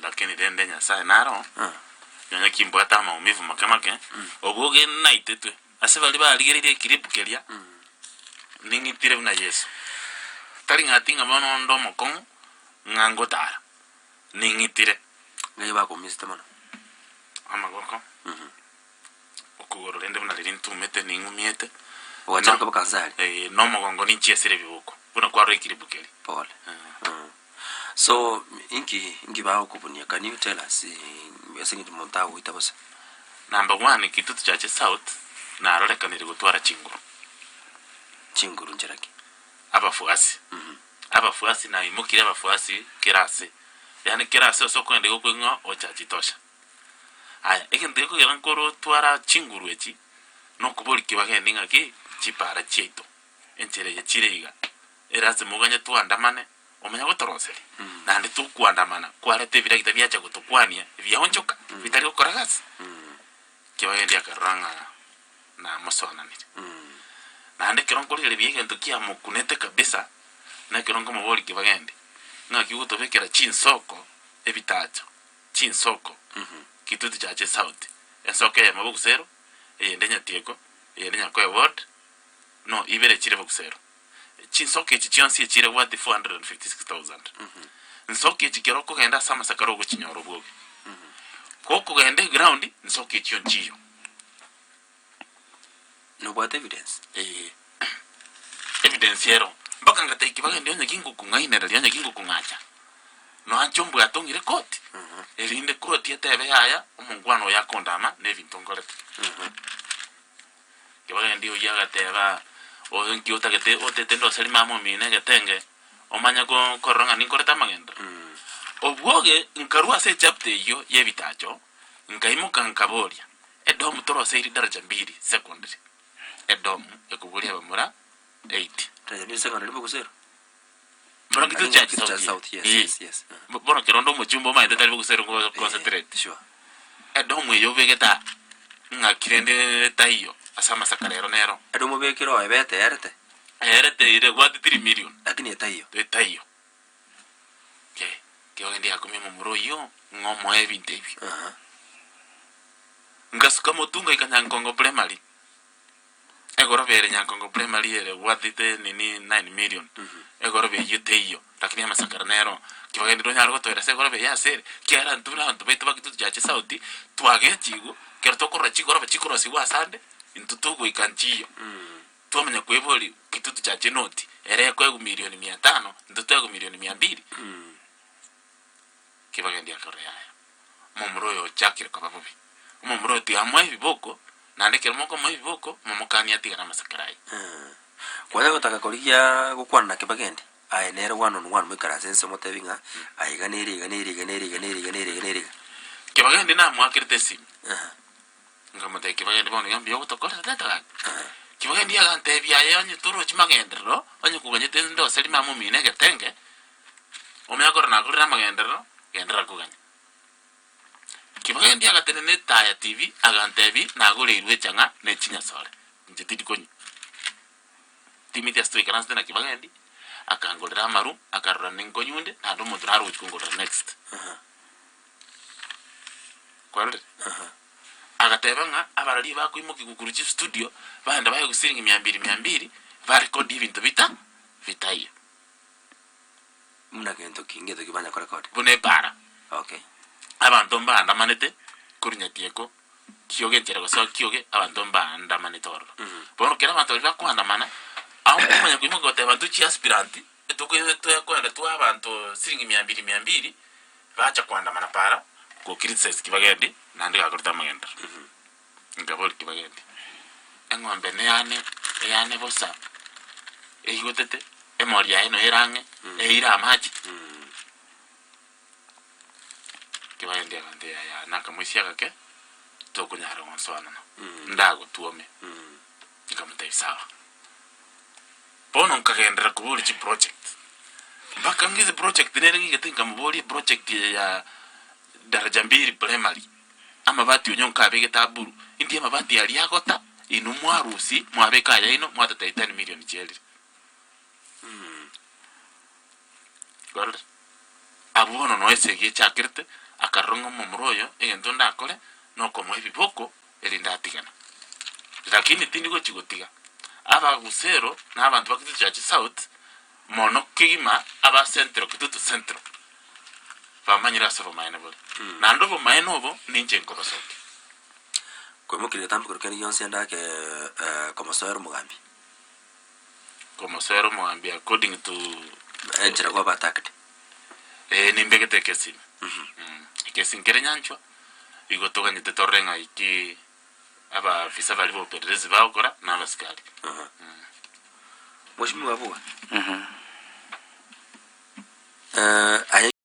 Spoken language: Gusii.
Lakini rende Nyasae naro, nonya kimbwate amaumivu make make, obwoge naitetwe ase baria barigereirie ekiribu keria, ning'itire buna Yeso. Tari ng'a ati ng'a bono onde omokong'u, ng'a ngotara, ning'itire. Ng'ai bakomisete mono? Amagoko, okogoro rende buna riria ntumete ning'umiete, Ogachaka koba kansari? Eh, na omogongo ninchiesire ebiboko, buna kwarora ekiribu keria. Pole. So, inki inki bagokobunia can you tell us ase eng'encho monto agoita bosa? Number one, Kitutu Chache South narorekanire gotwara chinguru. Chinguru nchera ki? Abafuasi. Abafuasi naimokirie abafuasi kera ase. Yaani kera ase ase okogenda igo okoigwa ng'a ochachi tosha. Aya, egento gekogera nkorotwara chinguru echi, nokoboria kibagende ng'aki chipara chiaito, enchera eye chire iga, ere ase moganye twandamane, Omanye gotoroseria, naende tokoandamana kwareta ebiragita biacha gotokwania ebiaonchoka bitari gokora gasi. Kibagendi akarora ng'a namosoananire. Naende ekero nkorigereria egento kiamokunete kabisa, na ekero nkomoboria Kibagendi, ng'aki ogotobekera chinsoko ebitacho, chinsoko, Kitutu Chache South, ensoko eyemo Bogusero, eyende Nyatieko, eyende Nyakoe Ward, no ibere chire Bogusero. Chinsoka echi chionsi echire worth 456,000. Nsoka echi kero okogenda ase amasakara ogochinyora obwoge. Gokogenda eground nsoka echio nchiyo. Nobwate evidence? Ee. Evidence ero. Mpaka ngatebia bagende onye gingokong'ainereria onye gingokong'acha, noanche ombwate ong'ire koti, erinde koti etebe yaya omongwana oyo akondama na ebinto nkorete. Ekebagendi oyio agateba, Oyo nki otagete otete ndoseri mama omino egetenge, omanye go korora ng'a ninkorete amagendo? Obwoge nkarua ase echapter eyio y'ebitacho, nkaimoka nkaboria, Edomu toroseiri daraja mbili secondary, Edomu ekoboria abamura 8. Daraja mbili secondary bogusero? Bono Kitutu Church Kitutu Church South, South, yes, eh. yes, yes. Bo- Bono kero onde omochumba omanyete tari bogusero go- concentrate. Sure. Edomu eye obegete aa, ng'aki rende taiyo ase amasakara ero nero. Edomu obekire oo ebete erete. Erete ere gwati 3 million. Lakini etaiyo. Etaiyo. Okay, kiogende yakumia omomura oyio, ng'a omoe ebinto ebio. Aha. Ngasuka motwe ngaika Nyankongo Primary. Egoroba ere Nyankongo Primary ere gwatete nini 9 million, egoroba eyio teiyo, lakini amasakara nero kibagenderire onyare gotoera ase egoroba eye ase ere, kiagera intwe buna abanto baito ba Kitutu Chache South, twagechigwe, ekero tokorora chigoroba chikorosigwa ase ande, intwe togoika nchiyo. Twamanya kweboria Kitutu Chache noti, ere ekoegwa milioni mia tano, intwe toegwe milioni mia mbili. Kibagendia akarora yaya, omomura oyo ochakire koba bobe. Omomura oyo tiga amoe ebiboko, naende ekero mokomoa ebiboko, momokanie atigare amasakara aye. Kwanya gotaka korigia gokwana na kebagendi, aye nere one on one moikaranse inse omotebi ng'a aye iga nere iga nere iga nere iga nere iga nere iga nere iga. Kebagendi namoakerete esimi, nkamotebia Kebagendi bono iga mbuya ogotokorera tata gaki. Kebagendi agantebia aye onye torochi magenderero, onye koganyete ndoseri mama omino egetenge, omanye korora nakorire amagenderero, genderera koganya. Kibagendi agatenena etaya TV agantebia nagoreirwe echang'a ne chinyasore, inche tindi konywa. Timiti ase twaikaransete na Kibagendi, akangorera amaru, akarora ninkonywa onde, naende omonto nare ogochia kongorera next. Kwarorire? Agateba ng'a abarari bakoimokigwa korwa chistudio, bagenda baegwa siringi mia mbiri mia mbiri, barekodi ebinto bita bitaiyo. Buna gento ki? Ngento ki banya korekodi? Buna epaara. Okay. Abanto mbaandamanete korwa nyatieko, kioge enchera gosoa kioge, abanto mbaandamanete ororo. Bono ekero abanto baria bakoandamana, abwo nkomanya koimoka goteba intwe chiaspirant, etokoe tokoenda twae abanto siringi mia mbiri mia mbiri, bacha koandamana paara, go criticize kibagendi, naende gakorete amagenderero. Nkaboria kibagendi, eng'ombe neyane, eyane bosa, eigotete, emori yaye noyo ere ang'e, eire amache. Kibagendi agantebia yaya nakamoisia gake, tokonyara gonsoanana, ndagotwome. Nkamotebia sawa. Bono nkagenderera koboria chiproject, mpaka ng'ise project nere ng'igete nkamoboria eproject eye ya Daraja Mbili Primary, amabati onye nkabegete aburu, indi amabati aria agota, inwe mwarusia mwabeka ayaino mwatotebia 10 million chiarire. Kwarorire? Abwo bono noe esegi echakerete, akarora ng'a omomura oyo egento ndakore nokomoa ebiboko erinde atigane. Lakini tindi gochi gotiga abagusero na abanto ba Kitutu Church South mono kegima aba Central Kitutu Central bamanyire ase obomaene bore. Naende obomaene obo ninche nkobasokia. Koimokia getambe korwa kende gionsi endake komosoera omogambi. Komosoera omogambi according to Enchera kwaba attacked. Eh, nimbegete ekesi ime. Ekesi nkere nyanchwa, igo toganyete torore ng'a iki abaafisa baria ba upelelezi bagokora na abasikari. Mheshimiwa Abuga. Aye.